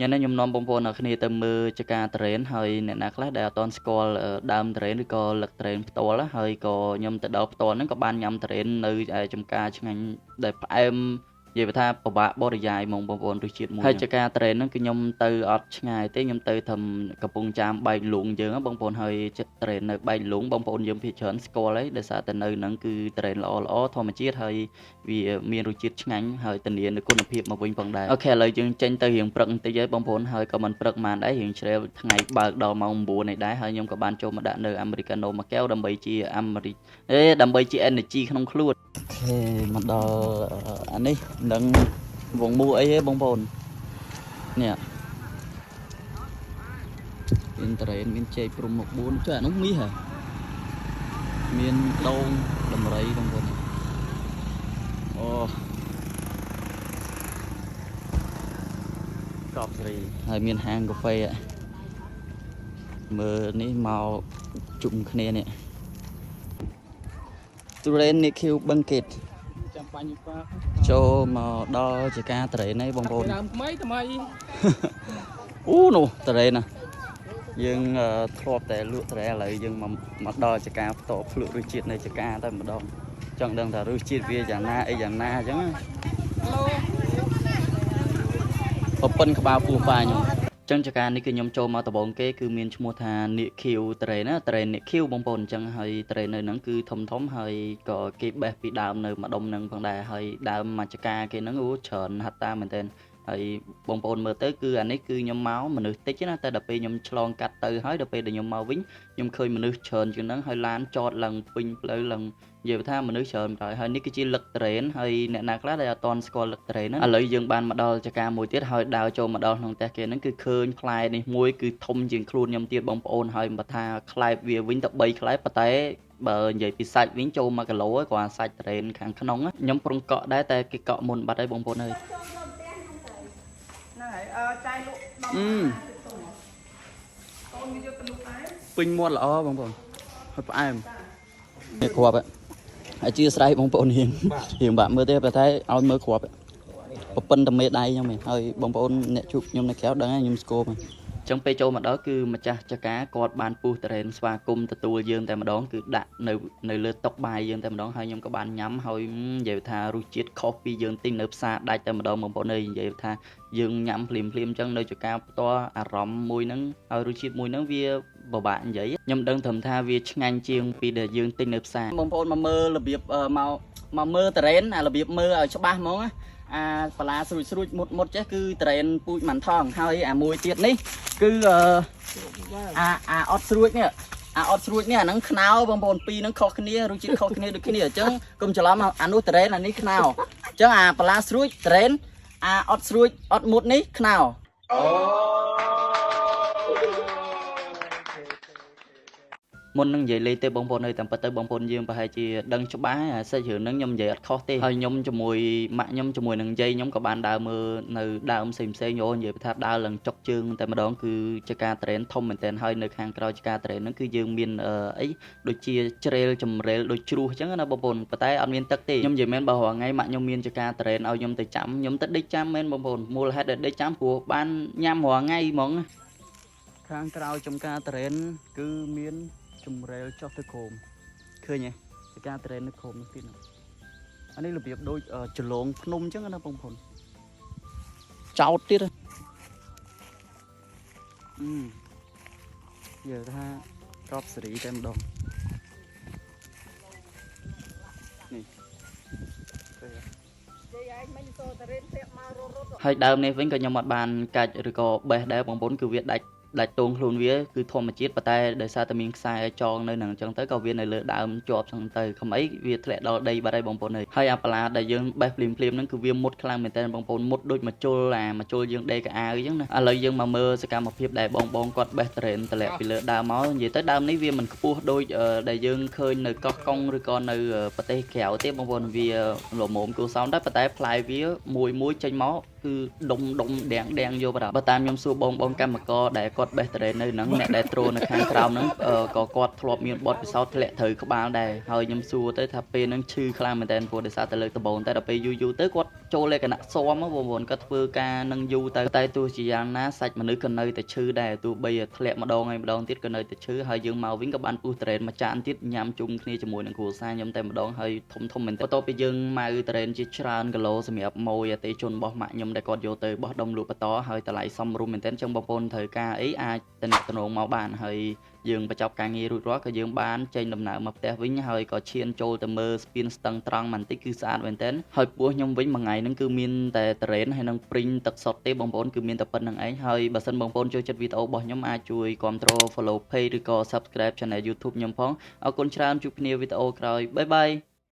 ញ៉ាំនេះខ្ញុំនាំបងប្អូនអ្នកគ្នាទៅមើលចការតរ៉េនហើយអ្នកណាខ្លះដែលអត់ទាន់ស្គាល់ដើមតរ៉េនឬក៏លឹកតរ៉េនផ្ទាល់ហើយក៏ខ្ញុំទៅដល់ផ្ទាល់ហ្នឹងក៏បានញ៉ាំតរ៉េននៅឯចំការឆ្ងាញ់ដែលផ្អែមនិយាយថាពិបាកបរិយាយហ្មងបងប្អូនរសជាតិមួយហើយចការតរ៉េនហ្នឹងគឺខ្ញុំទៅអត់ឆ្ងាយទេខ្ញុំទៅត្រឹមកំពង់ចាមបែកលូងយើងបងប្អូនហើយចិត្តតរ៉េននៅបែកលូងបងប្អូនយើងភាគច្រើនស្គាល់ហើយដោយសារតែនៅហ្នឹងគឺតរ៉េនល្អល្អធម្មជាតិហើយវាមានរសជាតិឆ្ងាញ់ហើយធានានូវគុណភាពមកវិញផងដែរ OK ឥឡូវយើងចេញទៅរៀងព្រឹកបន្តិចហើយបងប្អូនហើយក៏មិនព្រឹកប៉ុន្មានដែររៀងជ្រែវថ្ងៃបើកដល់ម៉ោង9នេះដែរហើយខ្ញុំក៏បានចូលមកដាក់នៅអាមេរិកាណូមួយកែវដើម្បីជាអាមេរិកអេដើម្បីជា energy ក្នុងខ្លួន OK មកដល់អានេះនឹងវងមូអីហ៎បងប្អូននេះមានតរ៉េនមានចេកព្រំមក4ចុះអានោះមាសហ៎មានដូងដំរីបងប្អូនអូកប់សេរីហើយមានហាងកាហ្វេមើលនេះមកជុំគ្នានេះទុរេននេះខៀវបឹងកេត ចាំបាញ់ប៉ា ចូលមកដល់ជាការតរ៉េនហើយបងប្អូន ដើមថ្មីថ្មី អូនោះតរ៉េនណាយើងធ្លាប់តែលក់តរ៉េឥឡូវយើងមកដល់ជាការផ្តភ្លក់រសជាតិនៅជាការតែម្ដងចង់ដឹងថារសជាតិវាយ៉ាងណាអីយ៉ាងណាអញ្ចឹងប្រពន្ធក្បាលពោះប៉ាខ្ញុំចឹងចការនេះគឺខ្ញុំចូលមកដំបូងគេគឺមានឈ្មោះថានាគខៀវត្រេណាត្រេនាគខៀវបងប្អូនអញ្ចឹងហើយត្រេនៅហ្នឹងគឺធំធំហើយក៏គេបេះពីដើមនៅម្ដុំហ្នឹងផងដែរហើយដើមមួយចការគេហ្នឹងអូច្រើនហាត់តាមែនទែនហើយបងប្អូនមើលទៅគឺអានេះគឺខ្ញុំមកមនុស្សតិចណាតែដល់ពេលខ្ញុំឆ្លងកាត់ទៅហើយដល់ពេលដែលខ្ញុំមកវិញខ្ញុំឃើញមនុស្សច្រើនជាងហ្នឹងហើយឡានចតឡើងពេញផ្លូវឡើងនិយាយថាមនុស្សច្រើនហើយហើយនេះគឺជាលឹកត្រេនហើយអ្នកណាខ្លះដែលអត់ទាន់ស្គាល់លឹកត្រេនហ្នឹងឥឡូវយើងបានមកដល់ចការមួយទៀតហើយដើរចូលមកដល់ក្នុងផ្ទះគេហ្នឹងគឺឃើញផ្លែនេះមួយគឺធំជាងខ្លួនខ្ញុំទៀតបងប្អូនហើយបើថាខ្លែបវាវិញទៅ3ខ្លែបប៉ុន្តែបើនិយាយពីសាច់វិញចូល1គីឡូហើយគ្រាន់សាច់ត្រេនខាងក្នុងខ្ញុំប្រុងកក់ដែរតែគេកក់មុនបាត់ហើយបងប្អូនអើយ ហ្នឹងហើយអឺចាយលក់10កូនវាយកទៅលក់ដែរ ពេញមាត់ល្អបងប្អូនហើយផ្អែមនេះគ្រាប់អធិស្ឋានបងប្អូនរៀងរៀងបាក់មើលទេប៉ុន្តែឲ្យមើលគ្រាប់ប្រពន្ធតមេដៃខ្ញុំឯងហើយបងប្អូនអ្នកជួបខ្ញុំនៅក្រៅដឹងហើយខ្ញុំស្គមហ្នឹងចឹងពេលចូលមកដល់គឺម្ចាស់ចការគាត់បានពុះតរ៉េនស្វាគមន៍ទទួលយើងតែម្ដងគឺដាក់នៅលើតុបាយយើងតែម្ដងហើយខ្ញុំក៏បានញ៉ាំហើយនិយាយថារសជាតិខុសពីយើងទិញនៅផ្សារដាច់តែម្ដងបងប្អូនអើយនិយាយថាយើងញ៉ាំភ្លាមភ្លាមចឹងនៅចការផ្ទាល់អារម្មណ៍មួយហ្នឹងហើយរសជាតិមួយហ្នឹងវាពិបាកនិយាយខ្ញុំដឹងត្រឹមថាវាឆ្ងាញ់ជាងពីដែលយើងទិញនៅផ្សារបងប្អូនមកមើលរបៀបមកមកមើលតរ៉េនអារបៀបមើលឲ្យច្បាស់ហ្មងណាអាបន្លាស្រួចស្រួចមុតមុតចេះគឺតរ៉េនពូជម៉ាន់ថងហើយអាមួយទៀតនេះគឺអាអាអត់ស្រួចនេះអាអត់ស្រួចនេះអាហ្នឹងខ្នោបងប្អូនពីរហ្នឹងខុសគ្នារសជាតិខុសគ្នាដូចគ្នាអញ្ចឹងកុំច្រឡំអានោះតរ៉េនអានេះខ្នោអញ្ចឹងអាបន្លាស្រួចតរ៉េនអាអត់ស្រួចអត់មុតនេះខ្នោមុននឹងនិយាយលេងទេបងប្អូននៅតាមពិតទៅបងប្អូនយើងប្រហែលជាដឹងច្បាស់ហើយសាច់រឿងហ្នឹងខ្ញុំនិយាយអត់ខុសទេហើយខ្ញុំជាមួយម៉ាក់ខ្ញុំជាមួយនឹងយាយខ្ញុំក៏បានដើរមើលនៅដើមផ្សេងផ្សេងយោនិយាយថាដើរឡើងចុកជើងតែម្ដងគឺជាការត្រេនធំមែនទែនហើយនៅខាងក្រោយជាការត្រេនហ្នឹងគឺយើងមានអីដូចជាជ្រេលចម្រេលដូចជ្រោះអញ្ចឹងណាបងប្អូនប៉ុន្តែអត់មានទឹកទេខ្ញុំនិយាយមែនបើរាល់ថ្ងៃម៉ាក់ខ្ញុំមានជាការត្រេនឲ្យខ្ញុំទៅចាំខ្ញុំទៅដេកចាំមែនបងប្អូនមូលហេតុដែលដេកចាំព្រោះបានញ៉ាំរាល់ថ្ងៃហ្មងខាងក្រោយចំការត្រេនគឺមានជំរេលចុះទៅក្រោមឃើញទេជាការត្រេននៅក្រោមនោះទៀតអានេះរបៀបដូចចលងភ្នំអញ្ចឹងណាបងប្អូនចោតទៀតអឺនិយាយថាកប់សេរីតែម្ដងនេះហើយដើមនេះវិញក៏ខ្ញុំអត់បានកាច់ឬក៏បេះដែរបងប្អូនគឺវាដាច់ដាច់តងខ្លួនវាគឺធម្មជាតិប៉ុន្តែដោយសារតែមានខ្សែចងនៅនឹងអញ្ចឹងទៅក៏វានៅលើដើមជាប់អញ្ចឹងទៅខំអីវាធ្លាក់ដល់ដីបាត់ហើយបងប្អូនអើយហើយអាបន្លាដែលយើងបេះភ្លាមភ្លាមហ្នឹងគឺវាមុតខ្លាំងមែនទែនបងប្អូនមុតដូចមកជុលអាមកជុលយើងដេកអាវអញ្ចឹងណាឥឡូវយើងមកមើលសកម្មភាពដែលបងបងគាត់បេះត្រេនតម្លាក់ពីលើដើមមកនិយាយទៅដើមនេះវាមិនខ្ពស់ដូចដែលយើងឃើញនៅកោះកុងឬក៏នៅប្រទេសក្រៅទេបងប្អូនវាល្មមគួរសមដែរប៉ុន្តែផ្លែវាមួយមួយចេញមកគឺដុំដុំដៀងដៀងយកបាត់បើតាមខ្ញុំសួរបងបងកម្មករដែលគាត់បេះត្រេននៅហ្នឹងអ្នកដែលត្រូនៅខាងក្រោមហ្នឹងក៏គាត់ធ្លាប់មានបទពិសោធន៍ធ្លាក់ត្រូវក្បាលដែរហើយខ្ញុំសួរទៅថាពេលហ្នឹងឈឺខ្លាំងមែនតើព្រោះដោយសារតែលើកដំបូងតែដល់ពេលយូរយូរទៅគាត់ ចូលលក្ខណៈស៊ាំបងប្អូនក៏ធ្វើការនឹងយូរទៅតែទោះជាយ៉ាងណាសាច់មនុស្សក៏នៅតែឈឺដែរទោះបីធ្លាក់ម្ដងហើយម្ដងទៀតក៏នៅតែឈឺហើយយើងមកវិញក៏បានពុះត្រេនមួយចានទៀតញ៉ាំជុំគ្នាជាមួយនឹងគ្រួសារខ្ញុំតែម្ដងហើយធំធំមែនទែនបន្ទាប់ពីយើងម៉ៅត្រេនជាច្រើនគីឡូសម្រាប់ម៉ួយអតិជនរបស់ម៉ាក់ខ្ញុំដែលគាត់យកទៅបោះដុំលក់បន្តហើយតម្លៃសមរម្យមែនទែនចឹងបងប្អូនត្រូវការអីអាចតំណងមកបានហើយយើងបញ្ចប់ការងាររួចរាល់ក៏យើងបានចេញដំណើរមកផ្ទះវិញហើយក៏ឈានចូលទៅមើលស្ពានស្ទឹងត្រង់បន្តិចគឺស្អាតមែនទែនហើយពោះខ្ញុំវិញមួយថ្ងៃហ្នឹងគឺមានតែត្រេនហើយនឹងព្រីងទឹកសុទ្ធទេបងប្អូនគឺមានតែប៉ុណ្្នឹងឯងហើយបើសិនបងប្អូនចូលចិត្តវីដេអូរបស់ខ្ញុំអាចជួយគាំទ្រ follow page ឬក៏ subscribe channel YouTube ខ្ញុំផងអរគុណច្រើនជួបគ្នាវីដេអូក្រោយ bye bye.